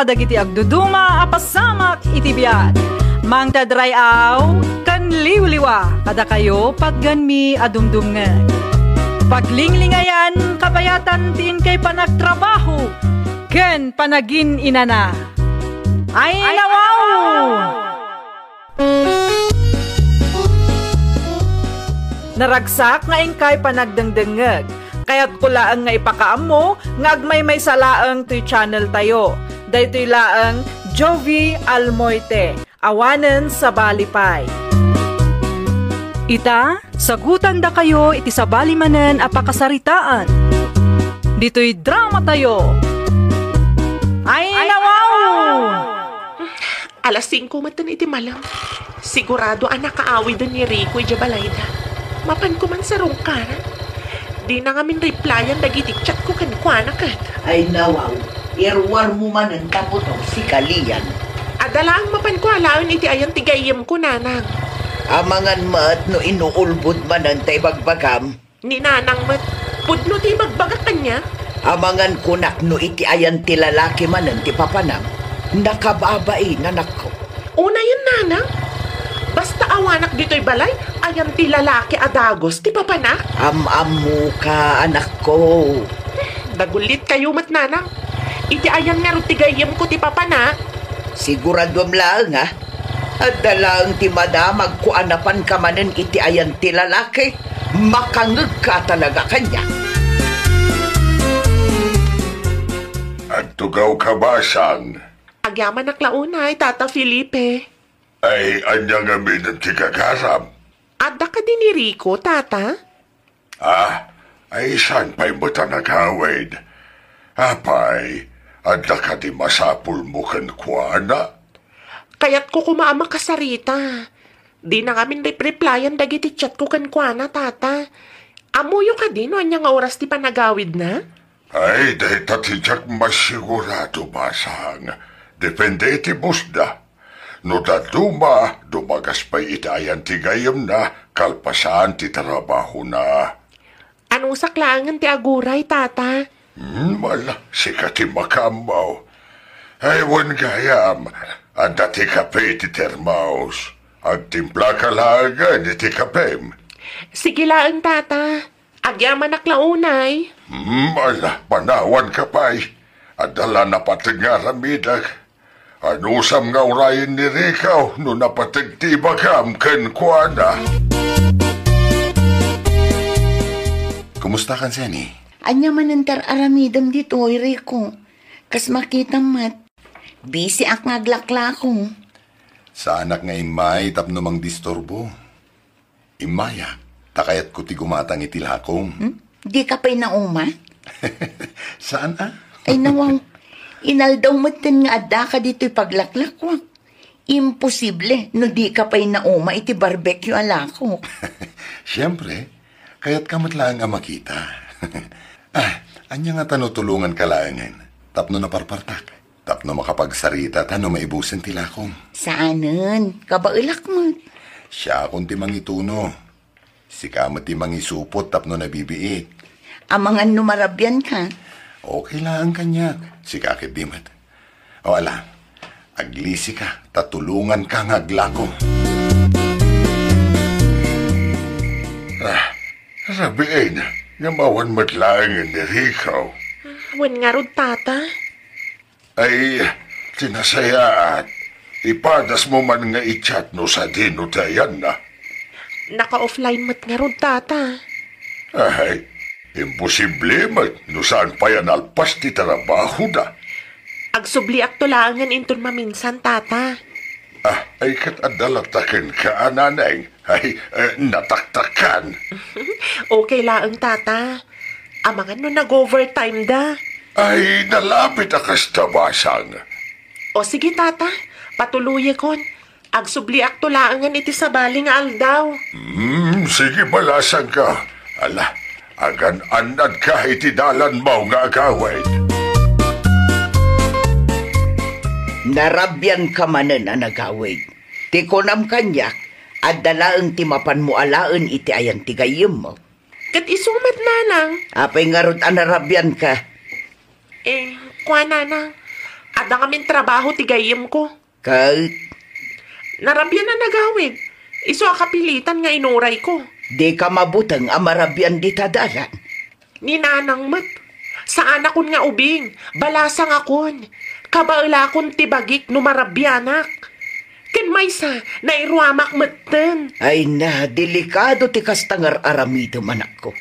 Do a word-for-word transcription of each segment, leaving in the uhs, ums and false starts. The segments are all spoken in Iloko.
dagiti agduduma a pasamak iti biag. Mangted ray-aw ken liwliwa kadakayo patgenmi a dumdumngeg. Paglinglingayan kabayatan ti inkay panagtrabaho ken panagin-inana. Ay, nawaw! Naragsak nga inkay panagdengdengngeg. Kayatko laeng nga ipakaammo nga agmaymaysa laeng toy channel tayo. Daytoy laeng Jovi Almoite. Awanen sabali pay. Ita, sagutandakayo iti sabali manen a pakasaritaan. Ditoy drama tayo. Ay, nawaw! Alas singko metten iti malem. Sigurado a nakaawiden ni Rico idiay balayda. Mapanko man sarungkaran. Dina ngamin replyan dagiti chatko kenkuana ket. Ay, nawaw, iruarmo manen ta putok si Kalian. Adda laeng mapanko alaen iti ayan ti gayyemko, nanang. Amangan met no inuulbod manen ta ibagbagam. Ni nanang met, pudno ti ibagbagak kaniak. Amangan kunak no iti ayan ti lalaki manen ti papanam. Nakababain, anakko. Unayen, nanang? Basta awanak ditoy balay, ayan ti lalaki a dagus ti papanak? Am-ammoka, anakko. Dagullit kayo met, nanang. Iti ayan ngarud ti gayyemko ti papanak? Siguraduam laeng, a? Adda laeng ti madamagko a napanka manen iti ayan ti lalaki. Makangegka talaga kaniak. Agtugawka, Basang. Agyamanak la unay, Tata Felipe. Ay, ania ngamin ti gagaram? Adda kadi ni Rico, Tata? Ah, ay saan pay met a nagawid? Apay, adda kadi masapulmo kenkuana? Kayatko koma a makasarita. Dina ngamin repreplyan dagiti chatko kenkuana, Tata. Ammoyo kadi no ania nga oras ti panagawidna? Ay, dayta ti diak masigurado, Basang. Depende iti busda. No dadduma, dumagas pay iti ayan ti gayyemna, kalpasan ti trabahona. Anusak laengen ti aguray, Tata? Hmm, ala, sika ti makaammo. Ay, wen gayam, adda ti kape iti termos. Agtimplaka laengen iti kapem. Sige laeng, Tata. Agyamanak la unay. Hmm, ala, panawanka pay. Adda la napateg nga aramidek. Anusam nga urayen ni Rico no napateg ti ibagam kenkuana? Kumusta kan, Seni? Ania manen ti ar-aramidem ditoy, Rico? Kas makitam met, bisiak nga aglaklako. Saanak nga immay tapno mangdisturbo. Immayak, ta kayatko ti gumatang iti lakom. Hmm? Dika pay nauma? Saan a? Ay, nawaw. Inaldaw metten nga addaka ditoy paglaklakwak. Imposible no dika pay nauma iti barbecue a lakok. Siempre, kayatka met laeng a makita. Ah, ania ngata no tulonganka laengen tapno naparpartak? Tapno makapagsarita ta no maibusen ti lakom. Saanen, kabaelak met. Siakon ti mangituno. Sika met ti mangisupot tapno nabibiit. Amangan no marabianka. Okay laeng kaniak. Sika ketdi met. O ala, aglisika, ta tulonganka nga aglako. Ah, rabiin, ngem awan met laengen ni Rico. Wen ngarud, Tata. Ay, ti nasayaat, ipadasmo man nga i-chat no sadino ti ayanna. Naka-offline met ngarud, Tata. Ay, imposible met no saan pay a nalpas ti trabahoda. Agsubliakto laengen inton maminsan, Tata. Ah, ay ket adda latta kenka a naneng. Ay, eh, nataktakan. Okay laeng, Tata. Amangan no nag-overtime da. Ay, nalabit a kasta, Basang. O sige, Tata. Patuluyekon. Agsubliakto laengen iti sabali nga aldaw. Hmm, sige, balasangka. Ala, agan-annadka iti dalanmo nga agawid. Narabianka manen a nagawid. Ti kunam kaniak, adda laeng ti mapanmo alaen iti ayan ti gayyemmo. Ket isu met, nanang. Apay ngarud a narabianka? Eh, kua, nanang, Adda ngamin trabaho ti gayyemko. Ket? Narabian a nagawid. Isu a kapilitan nga inurayko. Dika mabuteng a marabian dita dalan. Ni nanang met. Saanakon nga ubing. Balasangakon. Kabaelakon ti bagik no marabianak. Ken maysa, nairuamak metten. Ay na, delikado ti kasta nga ar-aramidem, anakko.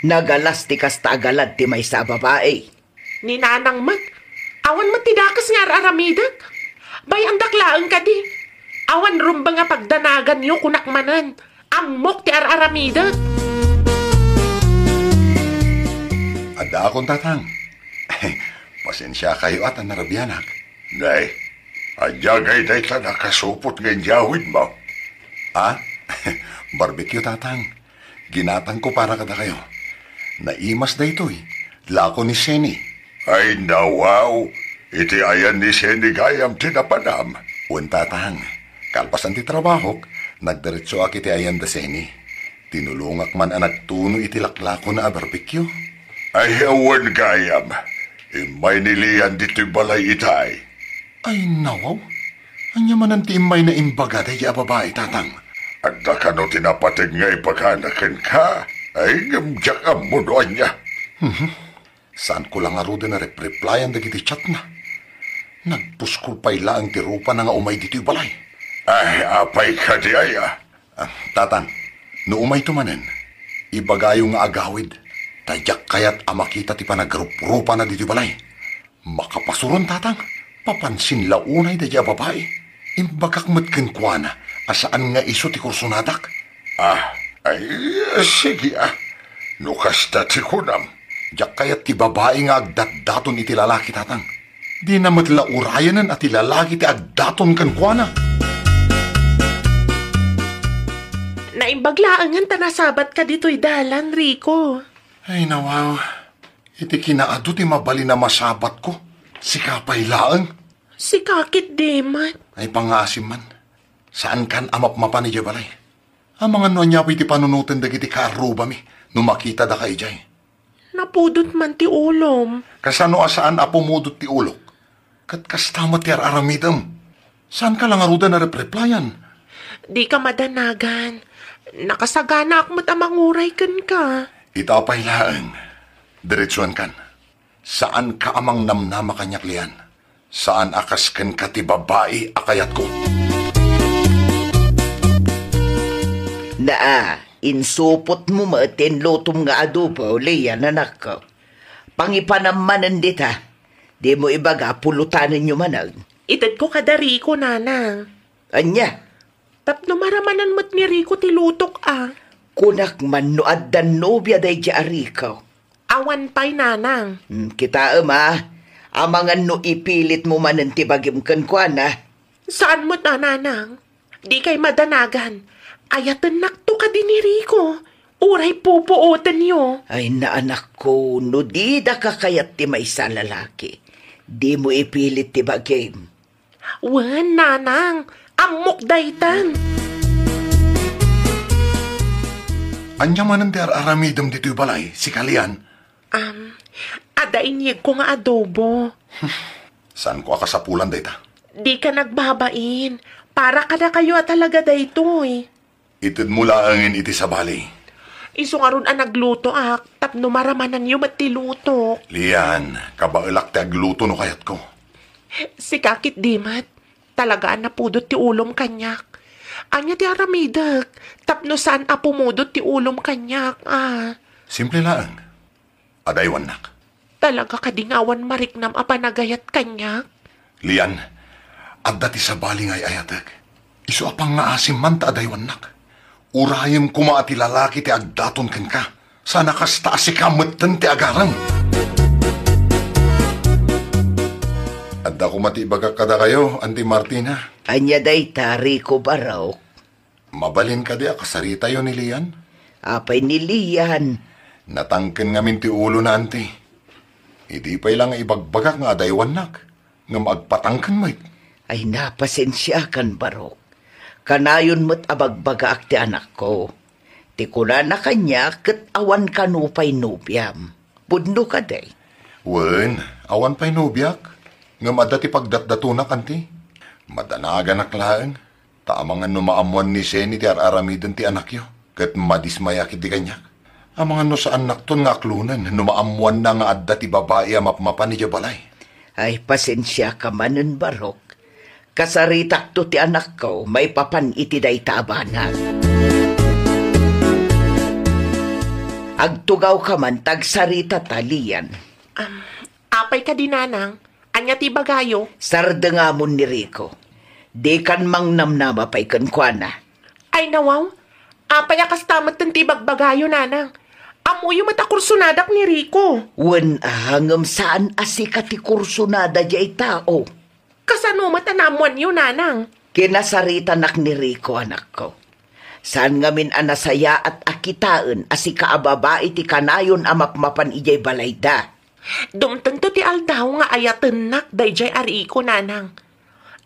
Nagalas ti kasta a galad ti maysa a babai. Ni nanang met, awan met ti dakes nga ar-aramidek. Bay-andak laeng kadi. Awan rumbeng a pagdanaganyo, kunak manen. Ammok ti ar-aramidek. Addaakon, tatang. Pasensiakayo a ta narabianak. Nay, ania ngay dayta nakasupot nga inyawidmo? Ha? Barbecue, tatang. Ginatangko para kadakayo. Naimas daytoy, lako ni Seni. Ay, nawaw! Iti ayan ni Seni gayam ti napanam. Wen, tatang. Kalpasan ti trabahok, nagdiretsoak iti ayan da Seni. Tinulongak man a nagtuno iti laklakona a barbecue. Ay, awan gayam. Immay ni Lian ditoy balay itay. Ay, nawaw. Ania manen ti immayna imbaga daydi a babai, tatang? Adda kano ti napateg nga ibagana kenka? Ay, ngem diak ammo no ania. Mhm. Saanko la ngaruden a rep-replyan dagiti chatna. Nagpuskol pay laeng ti rupana nga umay ditoy balay. Ay, apay kadi aya? Ah, tatang, no umayto manen, ibagayo nga agawid, ta diak kayat a makita ti panagruprupana ditoy balay. Makapasuron, tatang, papansin la unay daydi a babai. Imbagak met kenkuana a saan nga isu ti kursonadak. Ah, ay, sige, ah. No kasta ti kunam. Diak kayat ti babai nga agdatdaton iti lalaki, tatang. Dina met la urayanen a ti lalaki ti agdaton kenkuana. Naimbag laengen ta nasabatka ditoy dalan, Rico. Ay, nawaw. Iti kinaadu ti mabalin a masabatko, sika pay laeng. Sika ketdi met. Ay, pangngaasim man. Saankan a mapmapan idiay balay. Amangan no ania pay ti panunoten dagiti kaarrubami no makitadaka idiay. Napudot man ti ulom. Kasano a saan a pumudot ti ulok? Ket kasta met ti ar-aramidem. Saanka la ngaruden a rep-replyan? Dika madanagan. Nakasaganaak met a manguray kenka. Ita pay laeng. Diretsuenkan. Saanka a mangnamnama kaniak, Lian. Saan a kas kenka ti babai a kayatko. Naa, insupotmo met ti inlutom nga adobo, Lian, anakko. Pangipanam manen dita. Dimo ibaga, pulotanenyo manen. Itedko kada Rico, nanang. Ania? Tapno maramanan met ni Rico ti lutok a. Kunak man no addan nobia daydi a Rico. Awan pay, nanang. Hmm, kitaem a, amangan no ipilitmo manen ti bagim kenkuana. Saan met a, nanang? Dikay madanagan. Ayatennakto kadi ni Rico. Uray pupuotenyo. Ay, naanakko, no didaka kayat ti maysa a lalaki, dimo ipilit ti bagim. Wen, nanang, ammok daytan. Ania manen ti ar-aramidem ditoy balay, sika, Lian? Am, adda inyegko nga adobo. Saanko a kasapulan dayta? Dika nagbabain. Para kadakayo a talaga daytoy. Itedmo laengen iti sabali. Isu ngarud a naglutoak, tapno maramananyo met ti lutok. Lian, kabaelak ti agluto no kayatko. Sika ketdi met, talaga a napudot ti ulom kaniak. Ania ti aramidek, tapno saan a pumudot ti ulom kaniak, a? Simple laeng. Adaywannak. Talaga kadi nga awan mariknam a panagayat kaniak? Lian, adda ti sabali nga ay-ayatek. Isu a pangngaasim man ta adaywannak. Urayem koma a ti lalaki ti agdaton kenka. Sana kasta a sika metten ti agarem. Adda koma ti ibagak kadakayo, Auntie Martina. Ania dayta, Rico Barok? Mabalin kadi a kasaritayo ni Lian? Apay ni Lian? Natangken ngamin ti ulona, anti. Idi pay la nga ibagbagak nga adaywannak, ngem agpatangken met. Ay, napasensiakan, Barok. Kanayon met a bagbagaak ti anakko. Ti kunana kaniak ket awan kano pay nobiam. Pudno kadi? Wen, awan pay nobiak. Ngem adda ti pagdatdatonak, anti? Madanaganak laeng, ta amangan no maammoan ni Seni ti ar-aramiden ti anakyo, ket madismayak iti kaniak. Amangan no saannakton nga aklonen no maammoanna nga adda ti babai a mapmapan idiay balay. Ay, pasensiaka manen, Barok. Kasaritakto ti anakko maipapan iti dayta a banag. Agtugawka man ta agsaritata, Lian. Am, apay kadi, nanang? Ania ti ibagayo? Sardengamon ni Rico. Dikan mangnamnama pay kenkuana. Ay, nawaw. Apay a kasta metten ti ibagbagayo, nanang? Ammoyo met a kursonadak ni Rico. Wen a, ngem saan a sika ti kursonada diay tao. Kasano met a naammoanyo, nanang? Kinasaritanak ni Rico, anakko. Saan ngamin a nasayaat a kitaen a sika a babai ti kanayon a mapmapan idiay balayda. Dumtengto ti aldaw nga ayatennak daydiay a Rico, nanang.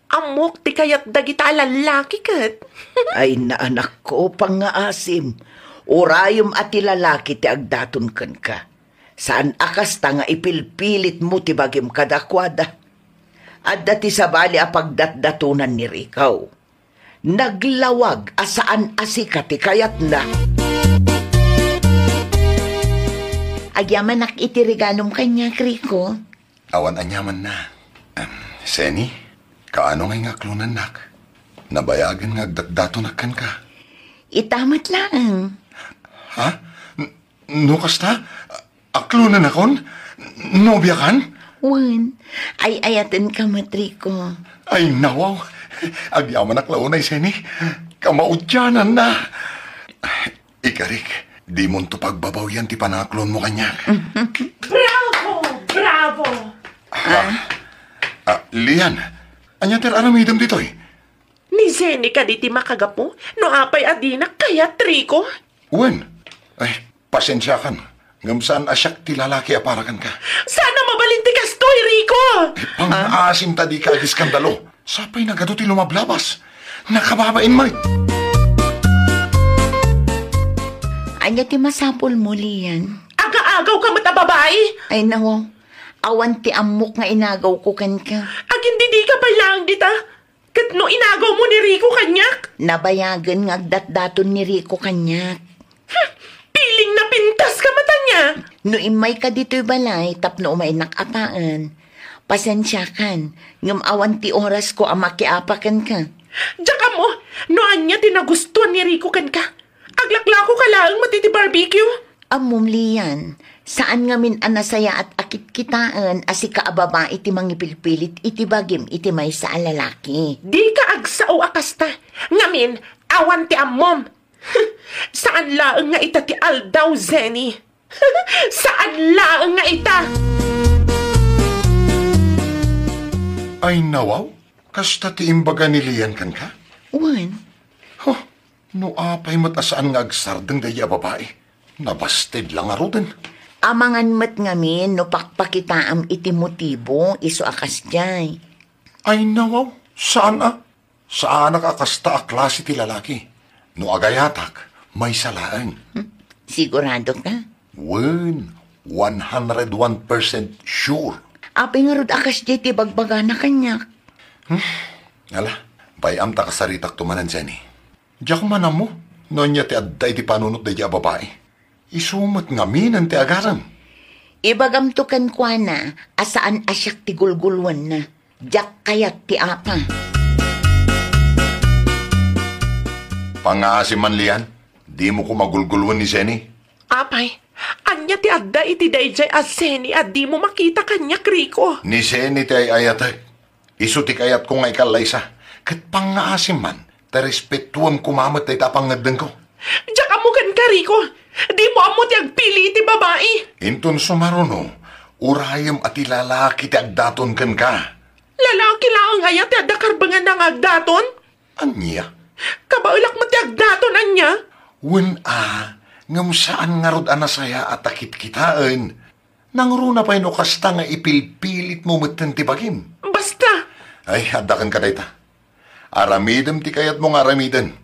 Ammok ti kayat dagita a lallaki ket. Ay, naanakko, pangngaasim. Urayem a ti lalaki ti agdaton kenka. Saan a kasta nga ipilpilitmo ti bagim kadakuada. Adda ti sabali a pagdatdatonan ni Rico. Naglawag a saan a sika ti kayatna. Agyamanak iti regalom kaniak, Rico. Awan aniamanna. Em, Seni, kaano ngay nga aklonennak? Nabayagen nga agdatdatonak kenka. Ita met laeng. Ha? N-, no kasta? Aklonennakon? Nobiakan? Wen, ay-ayatenka met, Rico. Ay, nawaw. Agyamanak la unay, Seni. Kamaudiananna. Ikarik, dimonto pagbabawian ti panangaklonmo kaniak. Bravo! Bravo! Ah, ah, Lian, ania ti ar-aramidem ditoy? Ni Jenny kadi ti makagapu no apay a dinak kayat, Rico? Wen. Ay, pasensiakan. Ngem saan a siak ti lalaki a para kenka. Saan a mabalin ti kastoy, Rico! Ay, pangngaasim ta dika agiskandalo. Sapay nagadu ti lumablabas. Nakababain met. Ania ti masapulmo, Lian? Agaagawka met a babai! Ay, nawaw. Awan ti ammok nga inagawko kenka. Agindidika pay laeng dita. Ket no inagawmo ni Rico kaniak? Nabayagen nga agdatdaton ni Rico kaniak. Hmm, piling napintaska met ania? No immayka ditoy balay tapno umaynak a paen, pasensiakan, ngem awan ti orasko a makiapa kenka. Diak ammo no ania ti nagustuan ni Rico kenka. Aglaklakoka laeng met iti barbecue. Ammom, Lian, saan ngamin a nasayaat a kitkitaen a sika a babai ti mangipilpilit iti bagim iti maysa a lalaki. Dika agsao a kasta. Ngamin, awan ti ammom. Saan laeng nga ita ti aldaw, Jenny. Saan laeng nga ita. Ay, nawaw? Kasta ti imbaga ni Lian kenka? Wen. Huh, no apay met a saan nga agsardeng daydi a babai, nabasted la ngaruden. Amangan met ngamin no pakpakitaam iti motibo isu a kasdiay. Ay, nawaw, saan a. Saanak a kasta a klase ti lalaki. No agayatak, maysa laeng. Hmm, sigurado ka? Wen, one hundred one percent sure. Apay ngarud a kasdiay ti bagbagana kaniak? Hmm, ala, bay-am ta kasaritakto manen, Jenny. Diak man ammo no ania ti adda iti panunot daydi a babai. Isu met ngamin ti agarem. Ibagamto kenkuana a saan a siak ti gulgulwenna. Diak kayat ti apa. Pangngaasim man, Lian, dimo koma gulgulwen ni Jenny. Apay, ania ti adda iti daydiay a Jenny a dimo makita kaniak, Rico? Ni Jenny ti ay-ayatek. Isu ti kayatko nga ikallaysa, ket pangngaasim man ta respetuem koma met dayta a pangngeddengko. Diak ammo kenka, Rico. Dimo ammo ti agpili iti babai. Inton sumaruno, urayem a ti lalaki ti agdaton kenka. Lalaki laeng aya ti adda karbenganna nga agdaton? Ania? Kabaelak met ti agdaton, ania? Wen a, ngem saan ngarud a nasayaat a kitkitaen. Nangruna pay no kasta nga ipilpilitmo metten ti bagim. Basta! Ay, adda kenka dayta. Aramidem ti kayatmo nga aramiden.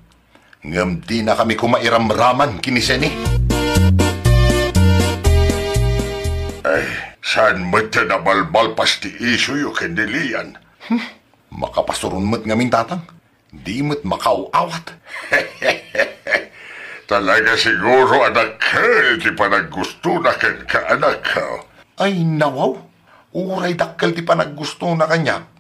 Ngem dinakami koma iramraman ken ni Jenny. Ay, Saan met ti nabalbalpas ti isuyo ken ni Lian? Hmm, makapasuron met ngamin, Tatang. Di met makaaw-awat. Talaga siguro a dakkel ti panaggustona kenka, anakko. Ay, nawaw. Uray dakkel ti panaggustona kaniak,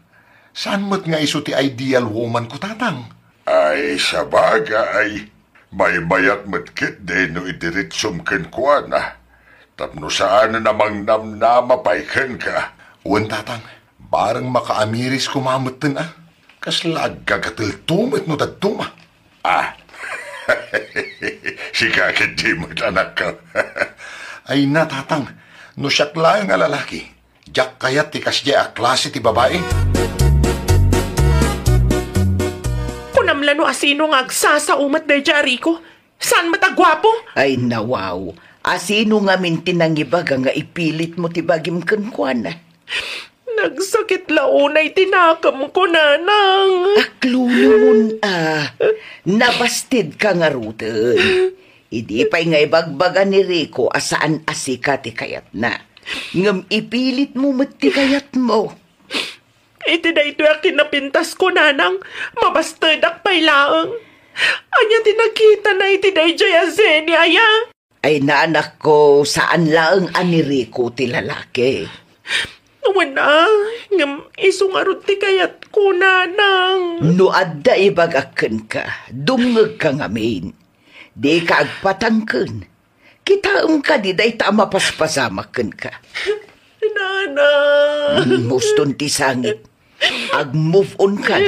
saan met nga isu ti ideal woman ko, Tatang. Ay, sabagay, maymayat met ketdi no idiretsom kenkuana, tapno saanen a mangnamnama pay kenka. Wen, Tatang, bareng makaamiris koma metten a. Kasla aggagatelto met no dadduma. Ah, sika ketdi met, anakko. Ay na, Tatang, no siak laeng a lalaki, diak kayat ti kasdiay a klase ti babai. Kunam la no asino nga agsasao met daydiay a Rico? Saan met a guapo? Ay, nawaw. Asino ngamin ti nangibaga nga ipilitmo ti bagim kenkuana? Nagsakit la unay ti nakemko, Nanang. Aklunumon a, nabastedka ngaruden. Idi pay nga ibagbaga ni Rico a saan a sika ti kayatna, ngem ipilitmo met ti kayatmo. Iti daytoy a kinapintasko, Nanang, mabastedak pay laeng. Ania ti nakitana iti daydiay a Zenny aya? Ay, anakko, saan laeng a ni Rico ti lalaki. Wen a, ngem isu ngarud ti kayatko, Nanang. No adda ibagak kenka, dumngegka ngamin. Dika agpatangken. Kitaem kadi dayta a mapaspasamak kenka. Nanang. Muston ti sangit. Ag-move on ka.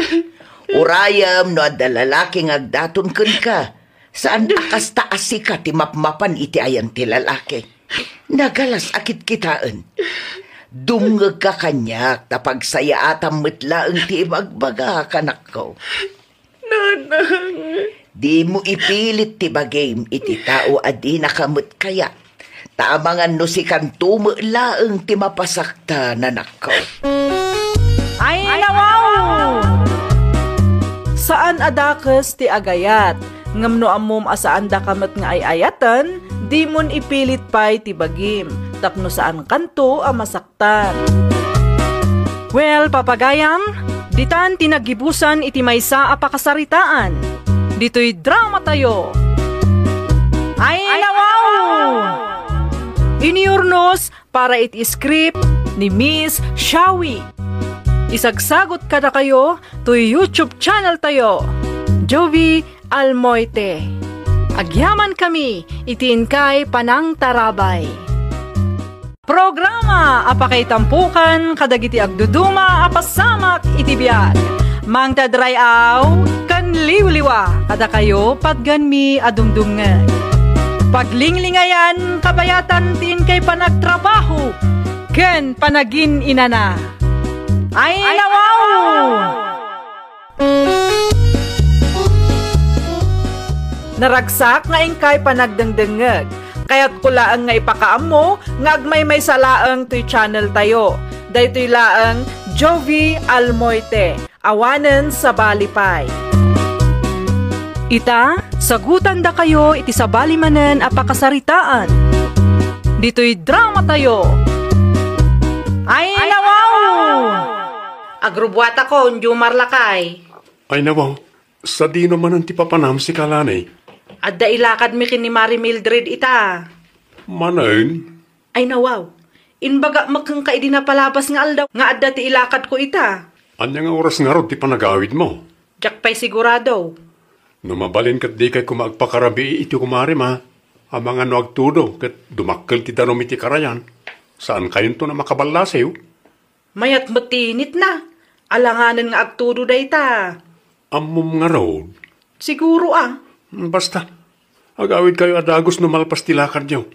Urayem no adda lalaki nga agdaton kenka. Saan a kasta a sika ti mapmapan iti ayan ti lalaki. Nagalas a kitkitaen. Dumngegka kaniak ta pagsayaatam met laeng ti ibagbagak, anakko. Nanang. Dimo ipilit ti bagim iti tao a dinaka met kayat. Ta amangan no sikanto met laeng ti mapasakta, anakko. Ay, nawaw! Saan a dakes ti agayat, ngem no ammom a saan daka met nga ay-ayaten, dimon ipilit pay ti bagim, tapno saan kanto a masak- tan. Well, papagayam, ditan ti naggibusan iti maysa a pakasaritaan. Ditoy drama tayo. Ay, nawaw! Iniurnos para iti script ni Miss Shawi. Isagsagot kadakayo toy YouTube channel tayo, Jovi Almoite. Agyaman kami iti inkay panangtarabay. Programa a pakaitampokan kadagiti agduduma a pasamak iti biag. Mangted ray-aw ken liwliwa kadakayo patganmi a dumdumngeg. Paglinglingayan kabayatan ti inkay panagtrabaho ken panagin-inana. Ay, nawaw! Naragsak nga inkay panagdengdengngeg. Kayatko laeng nga ipakaammo nga agmaymaysa laeng toy channel tayo. Daytoy laeng Jovi Almoite, awanen sabali pay. Ita, sagutandakayo iti sabali manen a pakasaritaan. Ditoy drama tayo. Ay, nawaw! Agrubbuatakon, Jomar lakay. Ay, nawaw, sadino manen ti papanam, sika la ne? Adda ilakadmi ken ni Mari Mildred ita. Manen? Ay, nawaw, imbagak met kenka idi napalabas nga aldaw nga adda ti ilakadko ita. Ania nga oras ngarud ti panagawidmo? Diak pay sigurado. No mabalin ket dikay koma agpakarabii iti kumarim a, amangan no agtudo ket dumakkel ti danum iti karayan. Saankayonton a makaballasiw. Mayat met ti initna. Alanganen nga agtudo dayta. Ammom ngarud? Siguro a. Basta, agawidkayo a dagus no malpas ti lakadyo.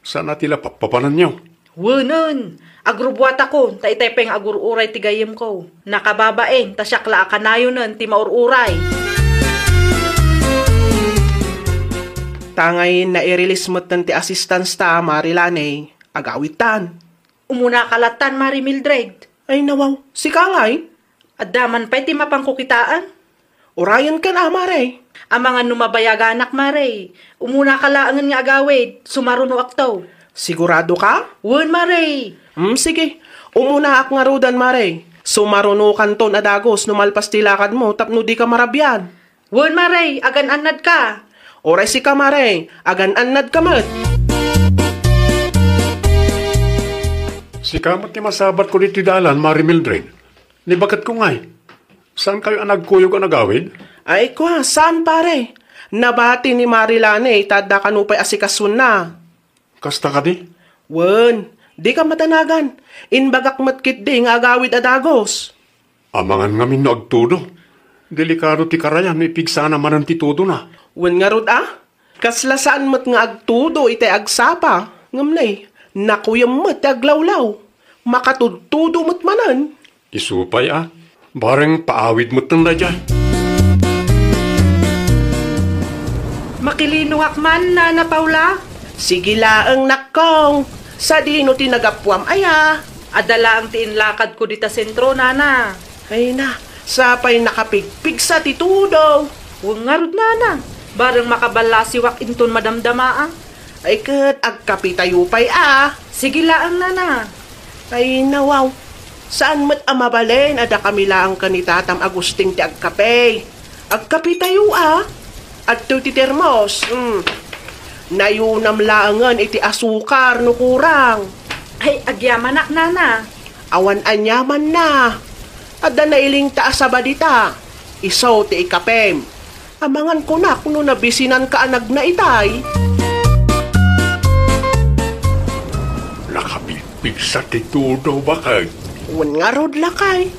Saan a ti la pappapananyo. Wenen, agrubbuatakon ta itay pay nga agur-uray ti gayyemko. Nakababain ta siak la a kanayonen ti maur-uray. Tangay nai-release metten ti assistance ta, Mari Laney. Agawidtan. Umunaka lattan, Mari Mildred. Ay, nawaw. Sika ngay? Adda man pay ti mapanko kitaen? Urayen ken a, Mare. Amangan no mabayaganak, Mare. Umunaka laengen nga agawid, sumarunoakto. Sigurado ka? Wen, Mare. Hmm, sige. Umunaak ngaruden, Mare. Sumarunokanton a dagus no malpas ti lakadmo tapno dika marabian. Wen, Mare, agan-annadka. Uray sika, Mare, agan-annadka met. Sika met ti masabatko ditoy dalan, Mare Mildred. Ni baketko ngay, saankayo a nagkuyog a nagawid? Ay, kua, saan, pare. Nabati ni Mare Lane ta adda kano pay asikasuenna. Kasta kadi? Wen, dika madanagan. Imbagak met ketdi nga agawid a dagus. Amangan ngamin no agtudo. Delikado ti karayan no ipigsana manen ti tudona. Wen ngarud a? Kasla saan met nga agtudo itay agsapa, ngem nay, nakuyem met ti aglawlaw. Makatudtudo met manen. Isu pay a, bareng paawid metten daydiay. Makilinongak man, Nana Paula? Sige laeng, nakkong. Sadino ti nagapuam aya? Adda laeng ti inlakadko dita sentro, Nana. Ay na, sapay nakapigpigsa ti tudo. Wen ngarud, Nana. Bareng makaballasiwak inton madamdamaak. Ay ket, agkapitayo pay a. Sige laeng, Nana. Ay, nawaw. Saan met a mabalin a dakami laeng ken ni Tatam Agusting ti agkape. Agkapitayo a. Adtoy ti termos. Mm. Nayunam laengen iti asukar no kurang. Ay, agyamanak, Nana. Awan aniamanna. Adda nailingta a saba dita. Isu ti ikapem. Amangan kunak no nabisinanka a nagna itay. Nakapigpigsa ti tudo, baket. Wen ngarud, lakay.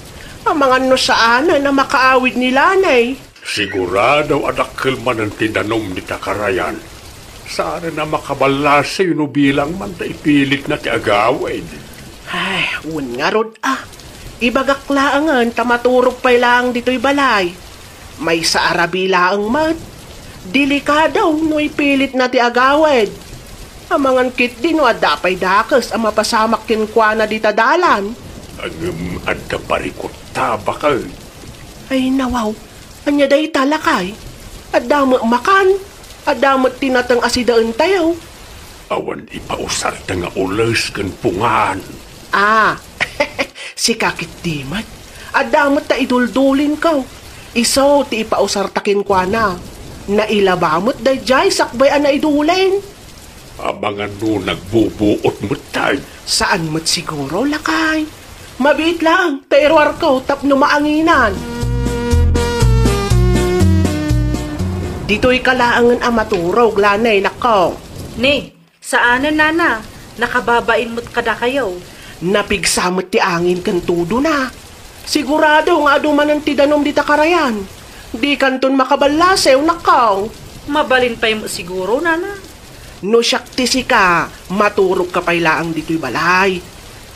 Amangan no saanen a makaawid ni Lanay. Sigurado a dakkel manen ti danum dita karayan. Saanen a makaballasiw no bilang man ta ipilitna ti agawid. Ay, wen ngarud a. Ibagak laengen ta maturog pay laeng ditoy balay. Maysa a rabii laeng met. Delikado no ipilitna ti agawid. Amangan ketdi no adda pay dakes a mapasamak kenkuana dita dalan. Ngem adda parikutta, baket. Ay, nawaw. Ania dayta, lakay? Adda met makan, adda met ti nateng a sidaentayo. Awan ipausarta nga ules ken pungan. Ah, sika ketdi met. Adda met ta iduldulinko. Isu ti ipausarta kenkuana. Nailaba met daydiay sakbay a naidulin. Amangan no nagbubuot metten. Saan met siguro, lakay. Mabiit laeng ta iruarko tapno maanginan. Ditoyka laengen a maturog, Lanay, nakkong. Ni, saanen, Nana. Nakababain met kadakayo. Napigsa met ti angin ken tudona. Sigurado nga adu manen ti danum dita karayan. Dikanton makaballasiw, nakkong. Mabalin pay met siguro, Nana. No siak ti sika, maturogka pay laeng ditoy balay.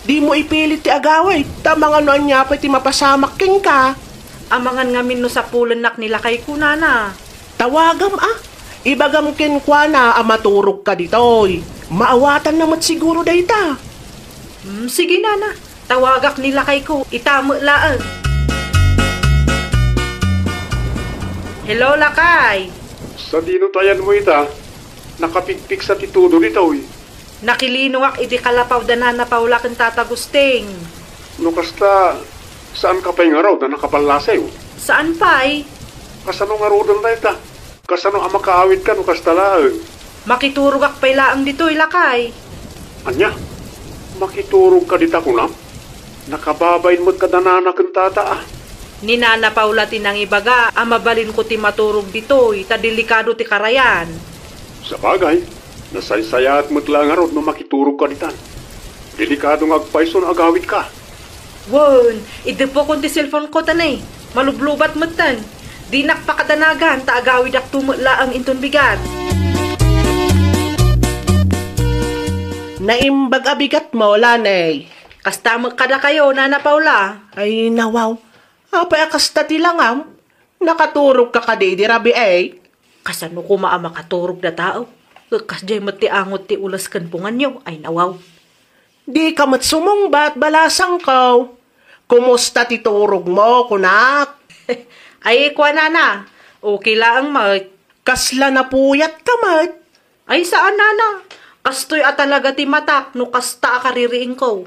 Dimo ipilit ti agawid, ta amangan no ania pay ti mapasamak kenka. Amangan ngamin no sapulennak ni lakayko, Nana. Tawagam a. Ibagam kenkuana a maturogka ditoy. Maawatanna met siguro dayta. Hmm, sige, Nana. Tawagak ni lakayko, ita met laeng. Hello, lakay. Sadino ti ayanmo ita? Nakapigpigsa ti tudo ditoy. Nakilinongak idi kalapaw da Nana Paula ken Tata Gusting. No kasta, saanka pay ngarud a nakaballasiw? Saan pay. Kasano ngaruden dayta? Kasano a makaawidka no kasta laeng? Makiturogak pay laeng ditoy, lakay. Ania? Makiturogka dita kunam? Nakababain met kada nana ken tata a. Ni Nana Paula ti nangibaga a mabalinko ti maturog ditoy ta delikado ti karayan. Sabagay, nasaysayaat met laeng ngarud no makiturogka ditan. Delikado nga agpayso no agawidka. Wen, idepokon ti cellphone ko, tanay. Malublubat metten. Dinak pakadanagan ta agawidakto met laeng inton bigat. Naimbag a bigatmo, Lanay. Kasta met kadakayo, Nana Paula. Ay, nawaw. Apay a kasta ti langam? Nakaturogka kadi idi rabii? Kasano koma a makaturog da tao? Kasdiay met ti angot ti ules ken punganyo. Ay, nawaw. Dika met sumungbat, balasangko. Kumusta ti turogmo, kunak? Ay, kuanana, okay laeng met. Kasla napuyatka met? Ay, saan, nana. Kastoy a talaga ti matak no kasta a kaririingko.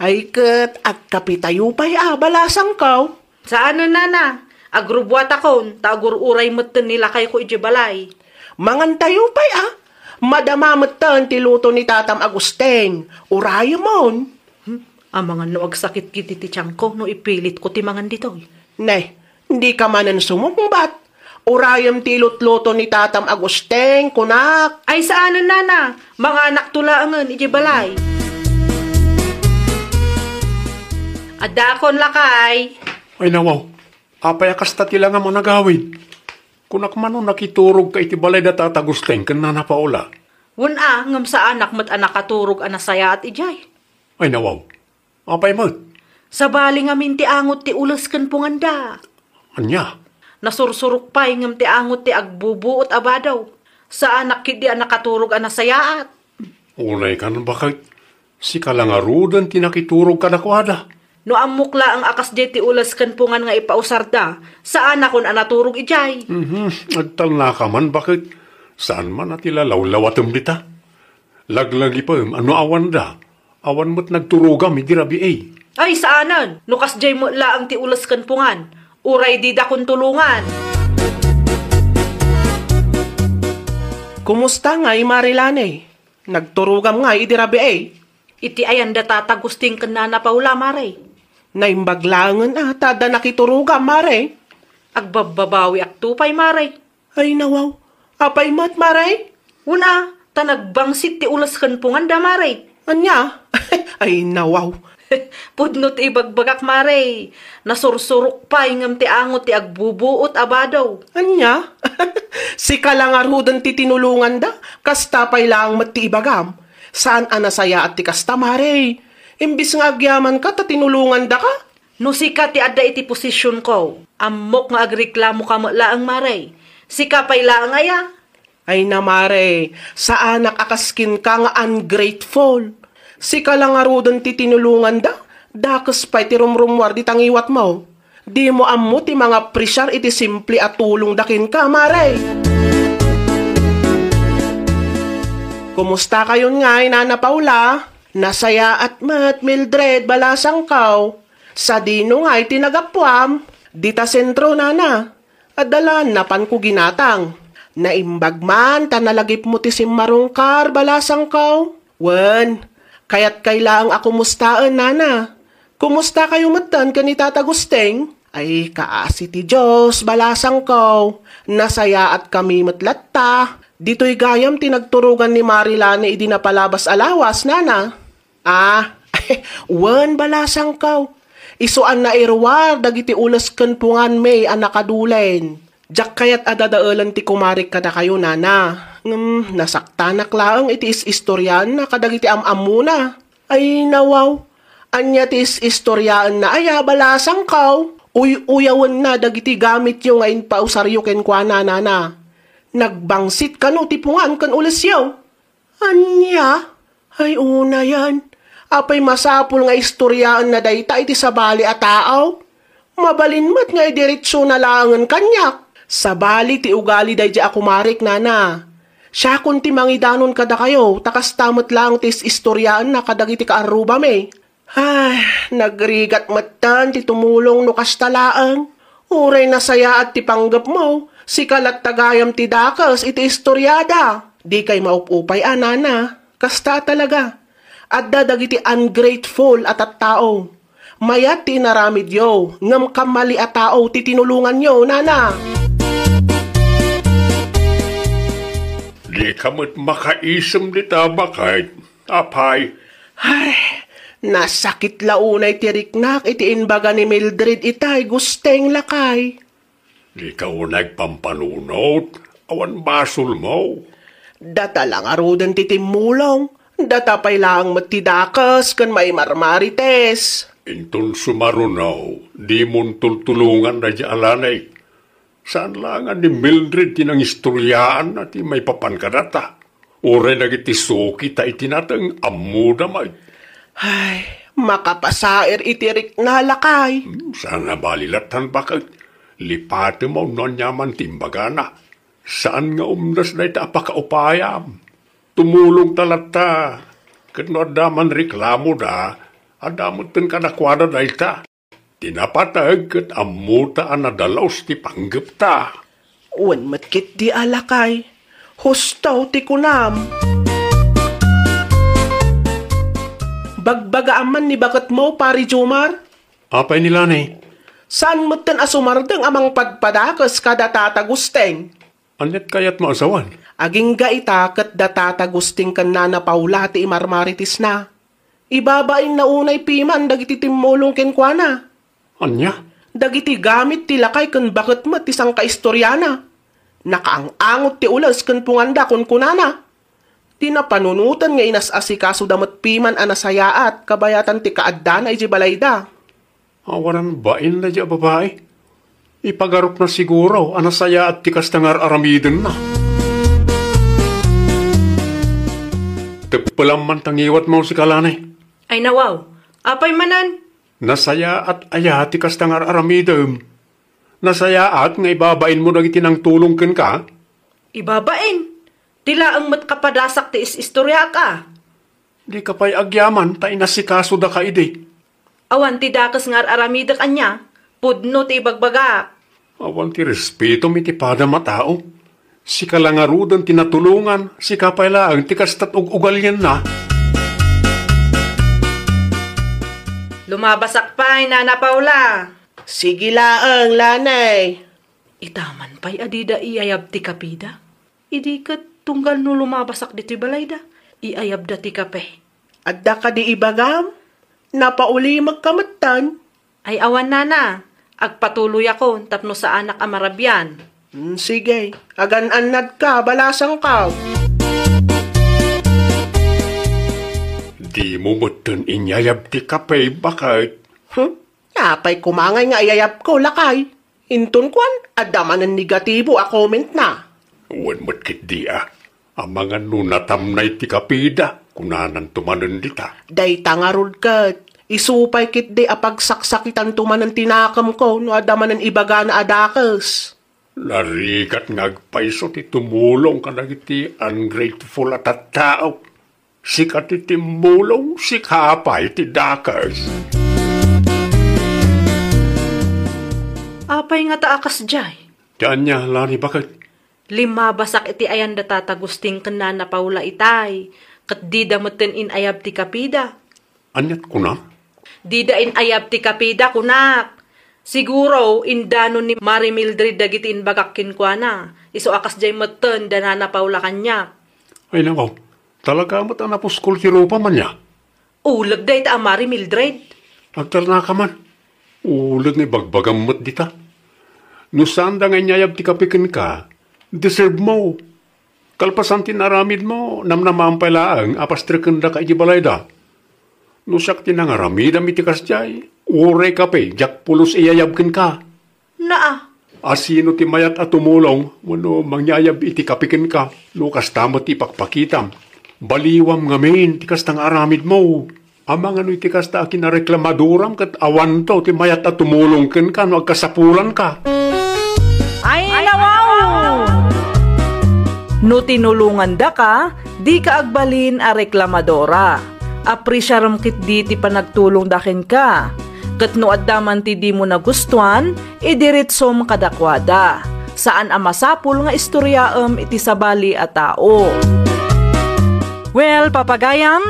Ay ket, agkapitayo pay a, balasangko? Saanen, nana. Agrubuatakon, ta agur-uray metten ni lakayko idiay balay. Mangantayo pay a. Madama metten ti luto ni Tatam Agustin. Urayemon. Hmm, amangan no agsakit ketdi ti tiangko no ipilitko ti mangan ditoy. Ne, dika manen sumungbat. Urayem ti ilutluto ni Tatam Agustin, kunak. Ay, saanen, nana. Manganakto laengen idiay balay. Addaakon, lakay. Ay, nawaw. Apay a kasta ti langam a nagawid? Kunak man no nakiturogka iti balay da Tata Agustin ken Nana Paula. Wen a, ngem saanak met a nakaturog a nasayaat idiay. Ay, nawaw. Apay met? Sabali ngamin ti angot ti ules ken punganda. Ania? Nasursurok pay ngem ti angot ti agbubuot a badaw. Saanak ketdi a nakaturog a nasayaat. Unay kan, baket, sika la ngaruden ti nakiturog kadakuada. No ammok laeng a kasdiay ti ules ken pungan nga ipausarda, saanakon a naturog idiay. Mhm, agtalnaka man, baket. Saan man a ti lalawlawatem dita? Laglagipem a no awanda, awan met nagturogam idi rabii. Ay, saanen, no kasdiay met laeng ti ules ken pungan, uray didakon tulongan. Kumusta ngay, Mari Lani? Nagturogam ngay idi rabii? Iti ayan da Tata Agustin ken Nana Paula, Mare. Naimbag laengen a ta adda nakiturogam, Mare. Agbabbabawiakto pay, Mare. Ay, nawaw. Apay met, Mare? Wen a, ta nagbangsit ti ules ken punganda, Mare. Ania? Ay, nawaw. Pudno ti ibagbagak, Mare. Nasursurok pay ngem ti angot ti agbubuot a badaw. Ania? Sika la ngaruden ti tinulonganda? Kasta pay laeng met ti ibagam. Saan a nasayaat ti kasta, Mare. Imbis nga agyamanka ta tinulongandaka. No sika ti adda iti posisionko, ammok nga agreklamoka met laeng, Mare. Sika pay laeng aya? Ay na, Mare, saanak a kas kenka nga ungrateful. Sika la ngaruden ti tinulonganda, dakes pay ti rumrummuar dita ngiwatmo. Dimo ammo ti mangapresiar iti simple a tulongda kenka, Mare. Kumustakayon ngay, Nana Paula? Nasayaat met, Mildred, balasangko. Sadino ngay ti naggapuam? Dita sentro, Nana. Adda la napanko ginatang. Naimbag man ta nalagipmo ti simmarungkar, balasangko. Wen, kayatkay laeng a kumustaen, Nana. Kumustakayo metten ken ni Tata Agustin? Ay, kaasi ti Dios, balasangko. Nasayaatkami met latta. Ditoy gayam ti nagturogan ni Mari Lani idi napalabas a lawas, Nana. Ah, wen, balasangko. Isu a nairuar dagiti ules ken punganmi a nakadulen. Diak kayat a dadaelen ti kumarik kadakayo, Nana. Ngem, nasaktanak laeng iti is-istoriaenna kadagiti am-ammona. Ay, nawaw. Ania ti is-istoriaenna aya, balasangko? Uy-uyawenna dagiti gamityo nga impausaryo kenkuana, Nana. Nagbangsit kano ti pungan ken ulesyo? Ania? Ay, unayen. Apay masapul nga istoriaenna dayta iti sabali a tao? Mabalin met nga idiretsona laengen kaniak. Sabali ti ugali daydi a kumarik, Nana. Siakon ti mangidanon kadakayo, ta kasta met laeng ti is-istoriaenna kadagiti kaarrubami. Ay, nagrigat metten ti tumulong no kasta laeng. Uray nasayaat ti panggepmo, sika latta gayam ti dakes iti istoriada. Dikay maup-upay a, Nana. Kasta a talaga. Adda dagiti ungrateful a tattao. Mayat ti inaramidyo, ngem kammali a tao ti tinulonganyo, Nana. Dika met makaisem dita, baket. Apay? Ay, nasakit la unay ti riknak iti imbaga ni Mildred itay, Gusteng, lakay. Dika unay agpampanunot, awan basolmo. Data la ngaruden ti timmulong, data pay laeng met ti dakes ken maimarmarites. Inton sumaruno, dimon tultulongan daydi a Lani. Saan laeng a ni Mildred ti nangistoriaanna ti maipapan kadata. Uray dagiti suki ta iti nateng, ammoda met. Ay, makapasair iti rikna, lakay. Hmm, saan a bali lattan, baket. Lipatem no aniaman ti imbagana. Saan nga umdas dayta a pakaupayam. Tumulongta latta, ket no adda man reklamoda, adda metten kadakuada dayta. Ti napateg ket ammota a nadalus ti panggepta. Wen met ketdi a lakay, husto ti kunam. Bagbagaam man ni baketmo, Pari Jomar? Apay ni Lani? Saan metten a sumardeng a mangpadpadakes kada Tata Gusteng? Aniat kayatmo a sawen? Agingga ita ket da Tata Gusteng ken Nana Paula ti imarmaritisna. Ibabainna unay piman dagiti timmulong kenkuana. Ania? Dagiti gamit ti lakay ken baket met ti sangkaistoriana. Nakaang-angot ti ules ken punganda, kunkunana. Ti napanunoten nga inas-asikasoda met piman a nasayaat kabayatan ti kaaddana idiay balayda. Awanan bain daydiay a babai. Ipagarupna siguro a nasayaat ti kasta nga ar-aramidenna. Teppelam man ta ngiwatmo, sika Lani. Ay nawaw, apay manen? Nasayaat aya ti kasta nga ar-aramidem? Nasayaat nga ibabainmo dagiti nangtulong kenka? Ibabain. Ti laeng met kapadasak ti is-istoriaak a. Dika pay agyaman ta inasikasoda ka idi. Awan ti dakes nga ar-aramidek ania, pudno ti ibagbagaak. Awan ti respetom iti padam a tao. Sika la ngaruden ti natulongan, sika pay laeng ti kasta't ug-ugalienna. Lumabasak pay, Nana Paula. Sige laeng, Lanay. Ita man pay a dida iayab ti kapida. Idi ket tunggal no lumabasak ditoy balayda, iayabda ti kape. Adda kadi ibagam? Napaulimekka metten? Ay awan, Nana. Agpatuloyakon tapno saanak a marabian. Hmm, sige. Agan-annadka, balasangka. Dimo metten inyayab ti kape, baket? Hmm? Apay koma ngay nga iyayabko, lakay? Inton kuan, adda manen negatibo a commentna. Wen met ketdi a, amangan no natamnay ti kapida, kunananto manen dita. Dayta ngarud ket, isu pay ketdi a pagsaksakitanto manen ti nakemko no adda manen ibagana a dakes. Narigat nga agpayso ti tumulong kadagiti ungrateful a tattao. Sika ti timmulong, sika pay ti dakes. Apay ngata a kasdiay? Ti ania, Lani, baket? Limmabasak iti ayan da Tata Gusting ken Nana Paula itay, ket dida metten in-ayab ti kapida. Aniat kunam? Dida in-ayab ti kapida, kunak. Siguro, indanon ni Mari Mildred dagiti imbagak kenkuana. Isu a kasdiay metten da Nana Paula kaniak. Ay, nako. Talaga met a napuskol ti rupam ania? Uleg dayta a Mari Mildred. Agtalnaka man. Uleg nga ibagbagam met dita. No saanda nga inyayab ti kape kenka, deserve mo. Kalpasan ti naaramidmo, namnamaam pay laeng a pastrekendaka iti balayda. No siak ti nangaramidam iti kasdiay, uray kape, diak pulos iyayab kenka. Naa. A sino ti mayat a tumulong wenno mangyayab iti kape kenka no kasta met ti ipakpakitam? Baliwam ngamin ti kasta nga aramidmo. Amangan no iti kasta a kinareklamadoram ket awanto ti mayat a tumulong kenka no agkasapulanka. Ay, nawaw! No tinulongandaka, dika agbalin a reklamadora. Apresiarem ketdi ti panagtulongda kenka. Ket no adda man ti dimo nagustuan, idiretsom kadakuada. Saan a masapul nga istoriaem iti sabali a tao. Well, papagayam,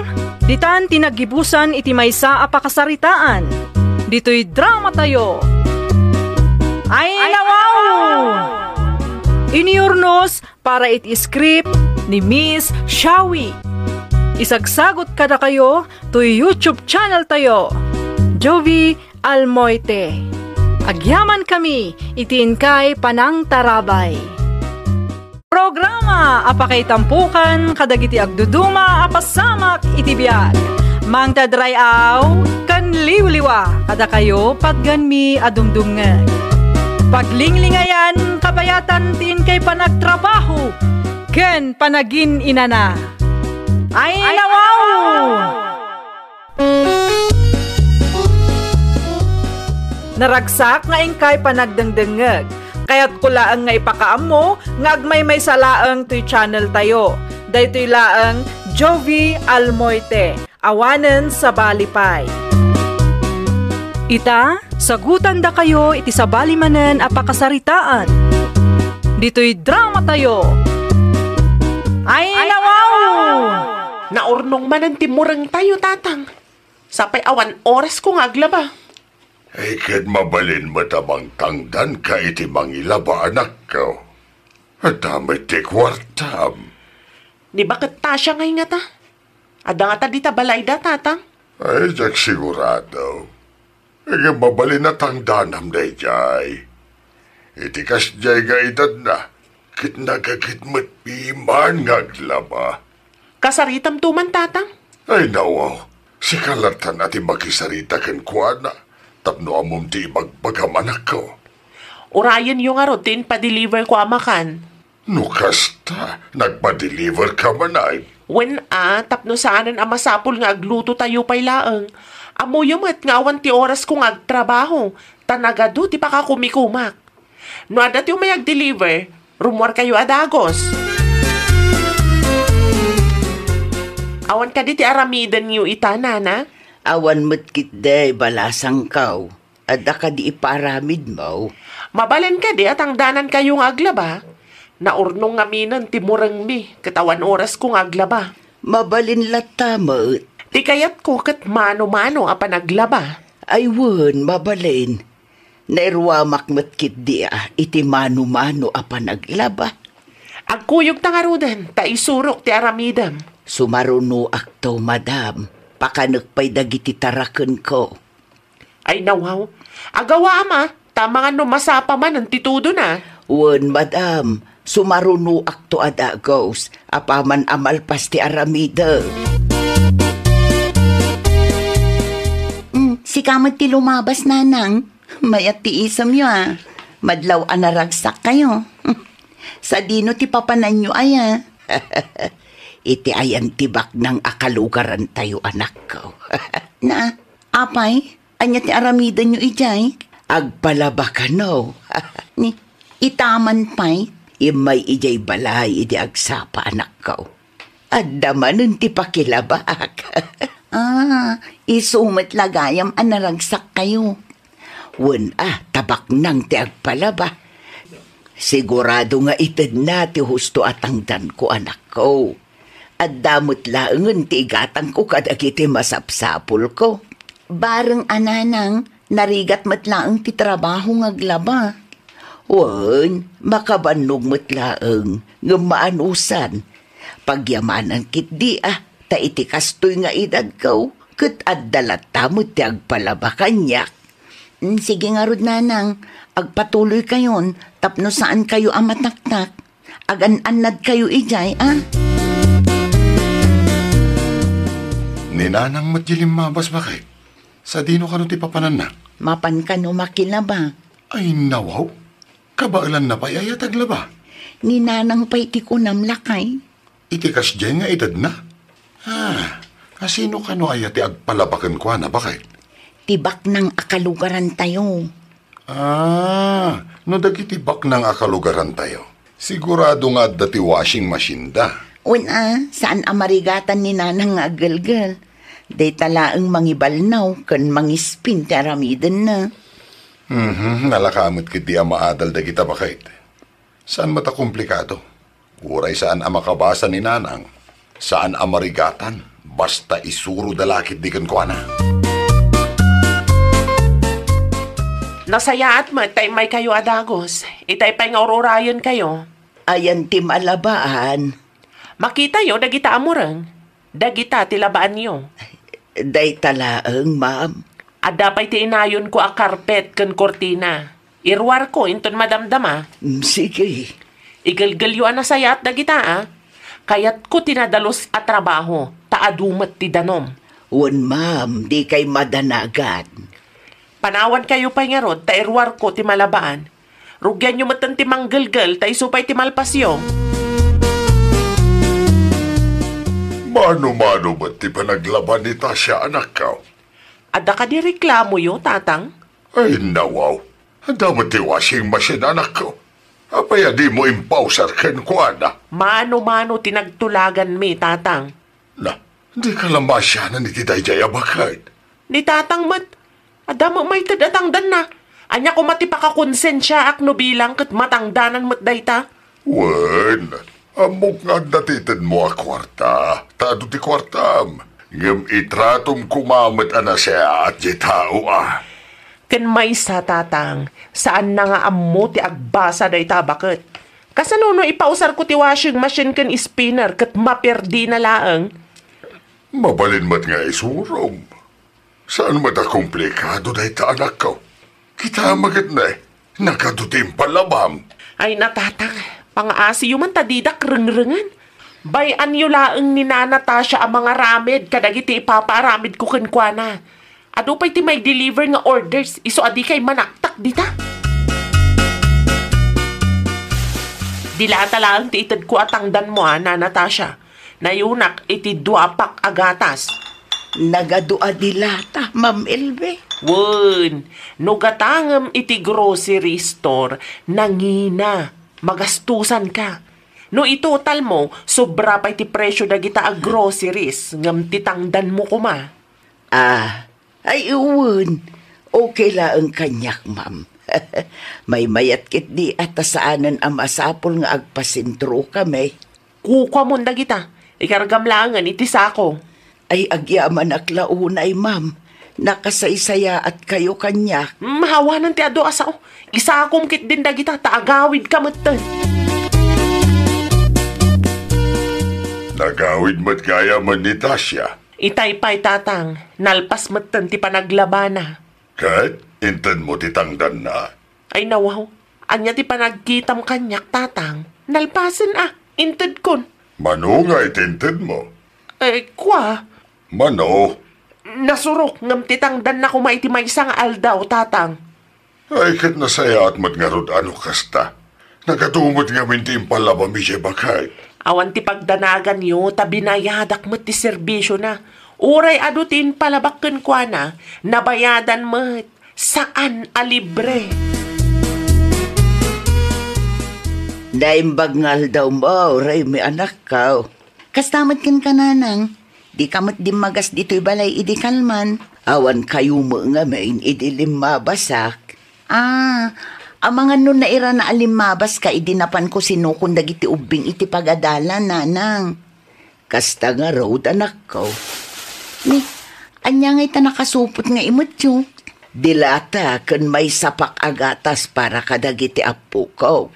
ditan ti naggibusan iti maysa a pakasaritaan. Ditoy dramatayo. Ay, nawaw! Iniurnos para iti script ni Miss Shawi. Isagsagot kadakayo toy YouTube channel tayo, Jovi Almoite. Agyaman kami iti inkay panangtarabay. Programa a pakaitampokan kadagiti agduduma a pasamak iti biag. Mangted ray-aw ken liwliwa kadakayo patgenmi a dumdumngeg. Paglinglingayan kabayatan ti inkay panagtrabaho ken panagin-inana. Ay, nawaw! Naragsak nga inkay panagdengdengngeg. Kayatko laeng nga ipakaammo nga agmaymaysa laeng toy channel tayo. Daytoy laeng Jovi Almoite, awanen sabali pay. Ita, sagutandakayo iti sabali manen a pakasaritaan. Ditoy dramatayo. Ay, nawaw! Naurnong manen ti murengtayo, Tatang. Sapay awan orasko nga aglaba. Ay, ket mabalin met a mangtangdanka iti mangilaba, anakko. Adda met ti kuartam. Ni baket Tasha ngay ngata? Adda ngata dita balayda, Tatang? Ay, diak sigurado. Ngem mabalin a tangdanam daydiay. Iti kasdiay nga edadna, ket nagaget met piman nga aglaba. Kasaritamto man, Tatang? Ay, nawaw. Sika laengen ti makisarita kenkuana tapno ammom ti ibagbagam, anakko. Urayenyo ngarud ti impadeliverko a makan. No kasta, nagpadeliverka manen? Wen a, tapno saanen a masapul nga aglutotayo pay laeng. Ammoyo met nga awan ti orasko nga agtrabaho, ta nagadu ti pakakumikumak. No adda ti umay agdeliver, rummuarkayo a dagus. Awan kadi ti aramidenyo ita, Nana? Awan met ketdi, balasangko. Adda kadi ipaaramidmo? Mabalin kadi a tangdanankayo nga aglaba? Naurnong ngaminen ti murengmi, ket awan orasko nga aglaba. Mabalin latta met. Ti kayatko ket mano-mano a panaglaba. Ay wen, mabalin. Nairuamak met ketdi a iti mano-mano a panaglaba. Agkuyogta ngaruden, ta isurok ti aramidem. Sumarunoakto, madam. Pakanek pay dagiti tarakenko. Ay, nawaw. Agawaam a, ta amangan no masapa manen ti tudona. Wen, madam, sumarunoakto a dagus, apaman a malpas ti aramidek. Mm, sika met ti lumabas, Nanang. Mayat ti isemyo a. Madlaw a naragsakkayo. Sadino ti papananyo aya? Iti ayan ti baknang a kalugarantayo, anakko. Na, apay, ania ti aramidenyo idiay? Agpalaba kano. Ni, itaman pay, immay idiay balay idi agsapa, anakko. Adda manen ti pakilabak. Ah, isu met la gayam a naragsakkayo. Wen a, ta baknang ti agpalaba. Sigurado nga itedna ti husto a tangdanko, anakko. Adda met laengen ti igatangko kadagiti masapsapulko. Bareng a, Nanang, narigat met laeng ti trabaho nga aglaba. Wen, makabannog met laeng, ngem maanusan. Pagyamanan ketdi a, ta iti kastoy nga edadko, ket adda latta met ti agpalaba kaniak. Mm, sige ngarud, Nanang, agpatuloykayon tapno saankayo a mataktak. Agan-annadkayo idiay, a? Ni Nanang met ti limmabas, baket. Sadino kano ti papananna? Mapan kano makilaba. Ay, nawaw. Kabaelanna pay aya ti aglaba? Ni Nanang pay ti kunam, lakay. Iti kasdiay nga edadna? Ah, a sino kano aya ti agpalaba kenkuana, baket? Ti baknang a kalugarantayo. Ah, no dagiti baknang a kalugarantayo, sigurado nga adda ti washing machine da. Wen a, saan a marigatan ni Nanang nga aggelgel. Dayta laeng mangibalnaw ken mangispin ti aramidenna. Mhm, nalaka met ketdi a maadal dagita, baket. Saan met a komplikado. Uray saan a makabasa ni Nanang, saan a marigatan, basta isuroda la ketdi kenkuana. Nasayaat met ta immaykayo a dagus. Itay pay nga ur-urayenkayo. Ayan ti malabaan? Makitayo dagita a mureng. Dagita ti labaanyo. Dayta laeng, ma'am. Adda pay ti inayonko a karpet ken kurtina. Iruarko inton madamdama. Mm, sige. Igelgelyo a nasayaat dagita, a. Kayatko ti nadalus a trabaho, ta adu met ti danom. Wen, ma'am, dikay madanagan. Panawankayo pay ngarud ta iruarko ti malabaan. Rugianyo metten ti manggelgel ta isu pay ti malpasyo. Mano-mano met ti panaglaba ni Tasha, anakko? Adda kadi reklamoyo, Tatang? Ay, nawaw. Adda met ti washing machine, anakko. Apay a dimo impausar kenkuana? Mano-mano ti nagtulaganmi, Tatang. Na, dika la maasianan iti daydiay a baket. Ni Tatang met, adda met maited a tangdanna. Ania koma ti pakakonsensiaak no bilang ket matangdanan met dayta? Wen, ammok nga adda ti itedmo a kuarta, ta adu ti kuartam. Ngem itratom koma met a nasayaat diay tao a. Ken maysa, Tatang, saanna nga ammo ti agbasa dayta a baket. Kasano no ipausarko ti washing machine ken spinner ket maperdina laeng? Mabalin met nga isurom. Saan met a komplikado dayta, anakko. Kita met ket ne, nagadu ti impalabam. Ay na, Tatang, pangaasiyo man ta didak rengrengen. Bay-anyo laeng ni Nana Tasha a mangaramid kadagiti ipapaaramidko kenkuana. Adu pay ti mai-deliver nga orders, isu a dikay manaktak dita. Dilata laeng ti itedko a tangdanmo, a, Nana Tasha. Nayunak iti duapak a gatas. Nagadu a dilata, Ma'am Elbe. Wen, no gatangem iti grocery store, nangina, magastusanka. No itotalmo, sobra pay ti presio dagita a groceries, ngem ti tangdanmo koma. Ah, ay, wen. Okay laeng kaniak, ma'am. Maymayat ketdi a ta saanen a masapul nga agpasentrokami. Kukuamon dagita. Ikargam laengen iti sako. Ay, agyamanak la unay, ma'am. Nakasaysayaatka kaniak. Mm, awanen ti adu a sao. Isakom ketdin dagita ta agawidka metten. Nagawid met gayam ni Tasha. Itay pay, Tatang, nalpas metten ti panaglabana. Ket intedmo ti tangdanna? Ay, nawaw. Ania ti panagkitam kaniak, Tatang? Nalpasen a, intedkon. Mano nga iti intedmo? Eh, kua? Mano? Nasurok ngem ti tangdanna koma iti maysa nga aldaw, Tatang. Ay, ket nasayaat met ngarud a no kasta. Nagadu met ngamin ti impalabam idiay baket. Awan ti pagdanaganyo ta binayadak met ti serbisiona. Uray adu ti impalabak kenkuana, nabayadan met. Saan a libre. Naimbag nga aldawmo, Raymi, anakko. Kasta met kenka, nanang. Dika met dimmagas ditoy balay idi kalman. Awan kayo met ngamin idi limmabasak. Ah, amangan no nairana a limmabaska idi napanko sinukon dagiti ubbing iti pagadalan, nanang. Kasta ngarud, anakko. Ni, ania ngay ta nakasupot nga imetyo? Dilata ken maysapak a gatas para kadagiti appoko.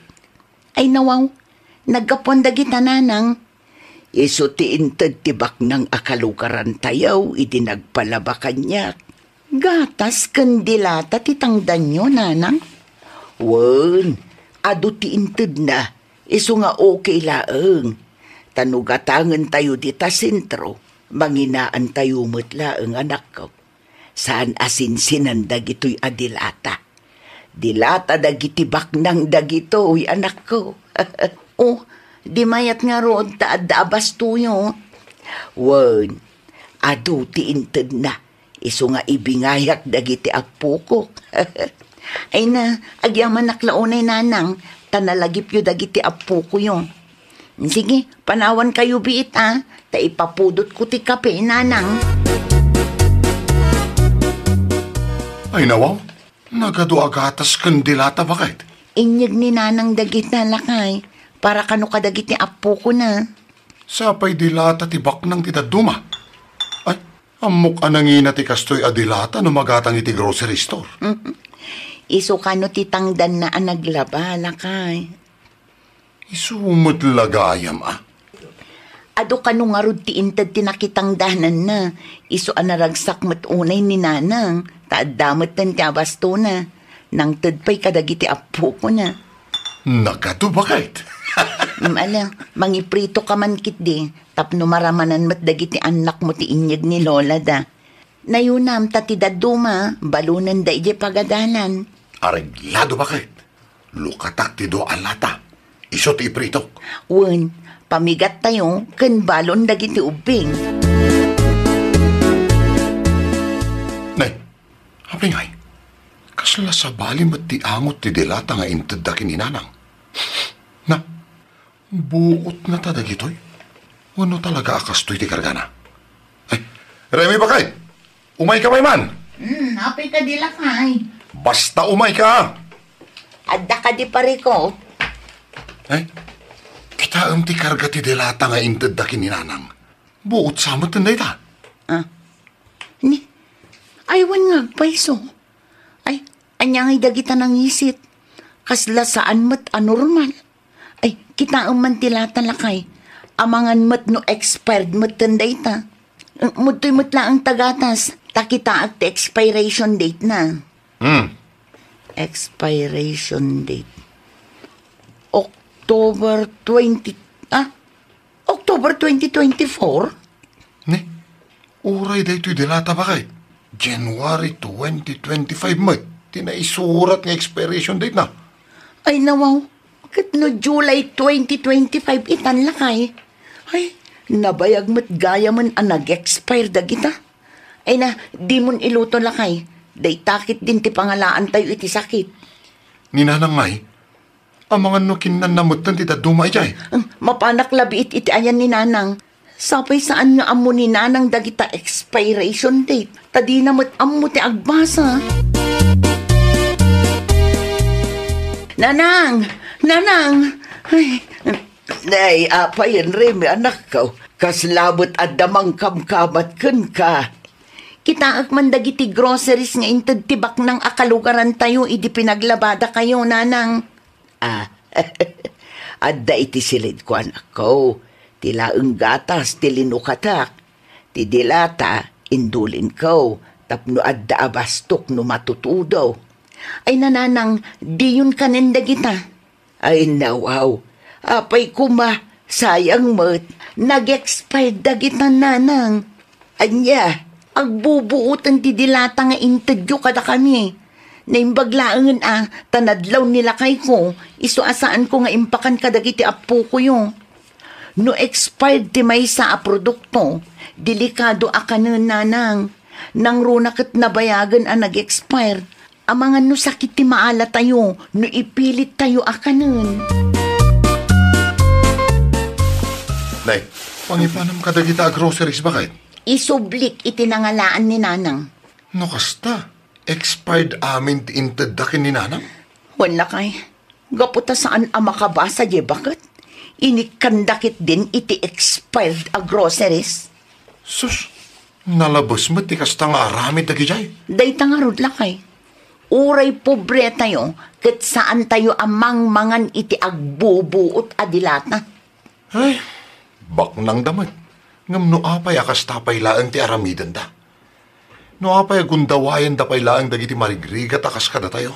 Ay, nawaw, naggapuan dagita, nanang. Isu ti inted ti baknang a kalugarantayo idi nagpalaba kaniak. Gatas ken dilata ti tangdanyo, nanang? Wen, adu ti intedna, isu nga okay laeng. Ta no gatangentayo dita sentro, manginaantayo met laeng, anakko. Saan a sinsinan dagitoy a dilata. Dilata dagiti baknang dagitoy, anakko. Oh, di mayat ngarud ta adda a bastoyo. Wen, adu ti intedna. Isu nga ibingayak dagiti appokok. Ay na, agyamanak la unay, nanang, ta nalagipyo dagiti appokoyo. Sige, panawankayo biit, a, ta ipapudotko ti kape, nanang. Ay, nawaw, nagadu a gatas ken dilata, baket. Inyeg ni nanang dagita, lakay, para kano kadagiti appokona. Sapay dilata ti baknang ti dadduma. Ay, ammok a nangina ti kastoy a dilata no magatang iti grocery store. Isu kano ti tangdanna a naglaba, lakay. Isu met la gayam, a. Adu kano ngarud ti inted ti nakitangdananna. Isu a naragsak met unay ni nanang, ta adda metten ti abastona. Nangted pay kadagiti appokona. Nagadu, baket. Mm, ala, mangiprito ka man ketdi, tapno maramanan met dagiti annakmo ti inyeg ni lolada. Nayunam ta ti dadduma, balonenda idiay pagadalan. Areglado, baket. Lukatak ti dua a lata. Isu ti ipritok. Wen, pamigattayo ken balon dagiti ubbing. Nay, apay ngay, kasla sabali met ti angot ti dilata nga intedda ken ni nanang? Na, buot na ta dagitoy? Wenno talaga a kastoy ti kargana? Ay, Remy, bakit? Umay ka pay man? Hmm, apay kadi, lakay? Basta umay ka. Adda kadi, pariko? Ay, kitaem ti karga ti dilata nga intedda ken ni Nanang. Buot sa met dayta. Ah. Ni, ay, wen nga agpayso. Ay, ania ngay dagita nangisit? Kasla saan met a normal. Ay, kitaem man ti lata, lakay. Amangan met no expired met dayta. Mudtoy met laeng ta gatas, ta kitaek ti expiration date na. Hmm. Expiration date. October twenty, ah? October twenty twenty-four? Ni, uray daytoy dilata, bakit? January twenty twenty-five met ti naisurat nga expiration date na. Ay, nawaw. Ket no July twenty twenty-five itan, lakay? Ay, nabayag met gayamen a nag-expire dagita. Ay na, dimon iluto, lakay. Dayta ketdin ti pangalaantayo iti sakit. Ni Nanang ngay, amangan no kinnanna metten ti dadduma idiay. Hmm, mapanak labiit iti ayan ni Nanang. Sapay saan nga ammo ni Nanang dagita expiration date, ta dina met ammo ti agbasa. Nanang! Nanang! Ay, ay, apay, Remy, anakko. Kasla met adda mangkamkamat kenka. Kitaek man dagiti groceries nga inted ti baknang a kalugarantayo idi pinaglabadakayo, Nanang. Ah, adda iti silidko, anakko. Ti laeng gatas ti linukatak. Ti dilata, indulinko, tapno adda a bastok no matutudo. Ay, Nanang, diyon kanen dagita. Ay, nawaw. Apay koma, sayang met, nag-expired dagita, Nanang. Ania, agbubuoten ti dilata nga intedyo kadakami. Naimbag laengen a, ta nadlaw ni lakayko, isu a saanko nga impakan kadagiti appokoyo. No expired ti maysa a produkto, delikado a kanen, Nanang. Nangruna ket nabayagen a nag-expire. Amangan no sakit ti maalatayo no ipilittayo a kanen. Nay, pangipanam kadagita a groceries, bakit? Isublik iti nangalaan ni Nanang. No kasta, expired amin ti intedda ken ni Nanang? Wen, lakay. Gapu ta saan a makabasa diay baket, inikkanda ketdin iti expired a groceries. Sus, nalabes met ti kasta nga aramid dagidiay. Dayta ngarud, lakay. Uray pobretayo, ket saantayo a mangmangan iti agbubuot a dilata. Ay, baknangda met. Ngem no apay a kasta pay laeng ti aramidenda? No apay a gundawayenda pay laeng dagiti marigrigat a kas kadatayo?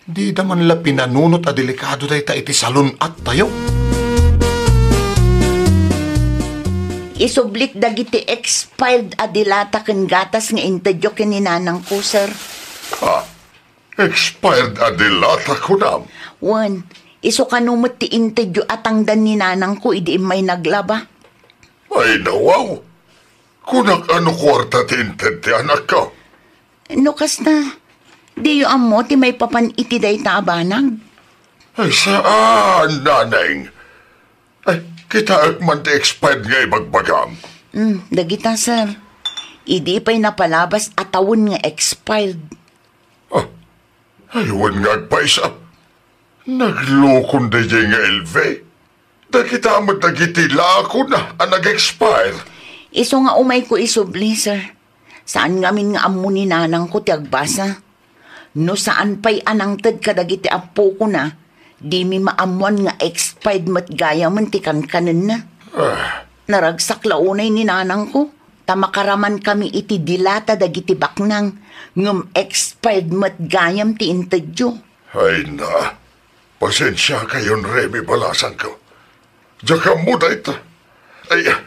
Dida man la pinanunot a delikado dayta iti salun-attayo. Isublik dagiti expired a dilata ken gatas nga intedyo ken ni nanangko, sir. Ah, expired a dilata, kunam? Wen, isu kano met ti intedyo a tangdan ni nanangko idi immay naglaba. Ay, nawaw! Kunak a no kuarta ti inted ti anakko. No kasta, diyo ammo ti maipapan iti dayta a banag? Ay, saan, naneng. Ay, kitaek man ti expired nga ibagbagam. Hmm, dagita, sir. Idi pay napalabas a tawen nga expired. Ah, ay, wen nga agpaysa. Naglukon daydiay nga L V. Dagita met dagiti lakona a nag-expire. Isu nga umayko isubli, sir. Saan ngamin nga ammo ni nanangko ti agbasa. No saan pay a nangted kadagiti appokona, dimi maammoan nga expired met gayamen ti kankanenna. Ah. Naragsak la unay ni nanangko, ta makaramankami iti dilata dagiti baknang, ngem expired met gayam ti intedyo. Ay na, pasensiakayon, Remy, balasangko. Diak ammo dayta. Ay, eh,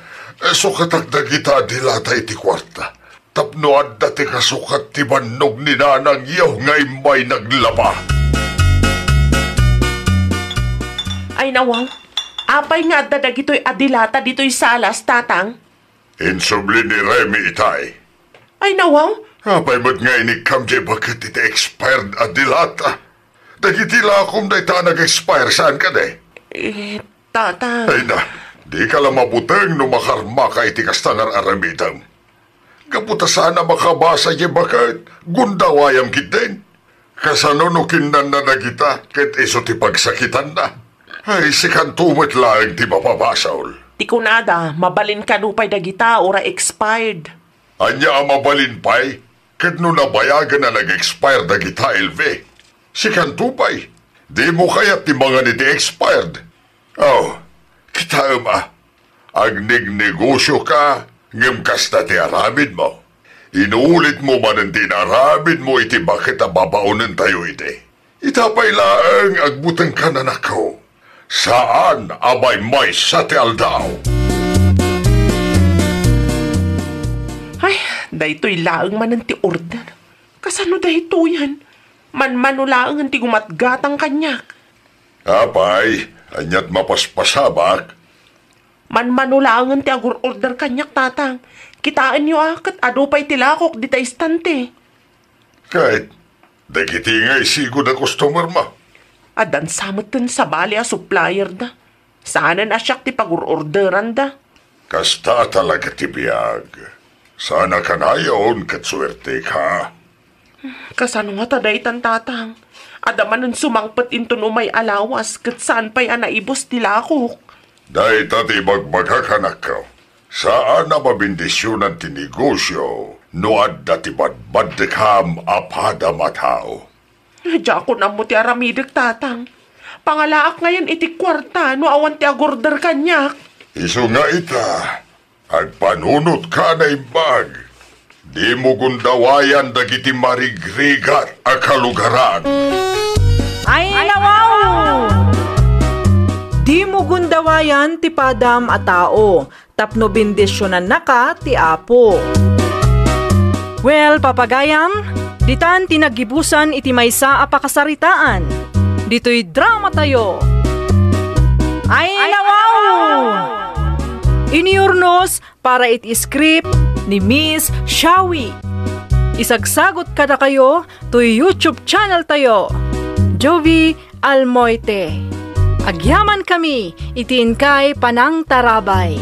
sukatak dagita a dilata iti kuarta. Tapno adda ti kasukat ti bannog ni nanangyo nga immay naglaba. Ay, nawaw. Apay nga adda dagitoy a dilata ditoy salas, tatang? Insubli ni Remy itay. Ay, nawaw? Apay met nga inikkam diay baket iti expired a dilata? Dagiti lakom dayta a nag-expire, saan kadi? Eh, Tata. Ay na, dika la mabuteng no makarmaka iti kasta nga ar-aramidem. Gapu ta saan a makabasa diay baket, gundawayam ketdin. Kasano no kinnanna dagita ket isu ti pagsakitanna? Ay, sikanto met laeng ti mapabasol. Ti kunada, mabalin kano pay dagita, uray expired. Ania a mabalin pay? Ket no nabayagen a nag-expire dagita, Elvi, sikanto pay, dimo kayat ti mangan iti expired? Oh, kitaem a, agnegnegosioka, ngem kasta ti aramidmo. Inuulitmo manen ti inaramidmo iti baket a babaonentayo idi. Ita pay laeng agbutengkan, anakko. Saan a maymaysa ti aldaw. Ay, daytoy laeng manen ti order. Kasano daytoyen? Manmano laengen ti gumatgatang kaniak. Apay, aniat mapaspasabak? Manmano laengen ti agur-order kaniak, Tatang. Kitaenyo a, ket adu pay ti lakok dita istante. Ket dagiti nga isigud a customer mo? Addan sa metten sabali a supplier da. Saanen a siak ti pagur-orderanda. Kasta talaga ti biag. Saan a kanayon ket suerteka. Kasano ngata daytan, Tatang? Adda manen sumangpet inton umay a lawas ket saan pay a naibus ti lakok. Dayta ti ibagbagak, anakko. Saan a mabendisionan ti negosio no adda ti badbaddekam a padam a tao. Diakon ammo ti aramidek, Tatang. Pangalaak ngayen iti kuarta no awan ti agorder kaniak. Isu nga ita, agpanunotka a naimbag. Dimo gundawayan dagiti marigrigat a kalugaran. Ay, nawaw! Dimo gundawayan ti padam a tao, tapno bendisionannaka ti Apo. Well, papagayam, ditan ti naggibusan iti maysa a pakasaritaan. Ditoy dramatayo. Ay, nawaw! Inurnos para iti script ni Miss Shawi. Isagsagot kadakayo toy YouTube channel tayo, Jovie Almoite. Agyaman kami iti inkay panangtarabay.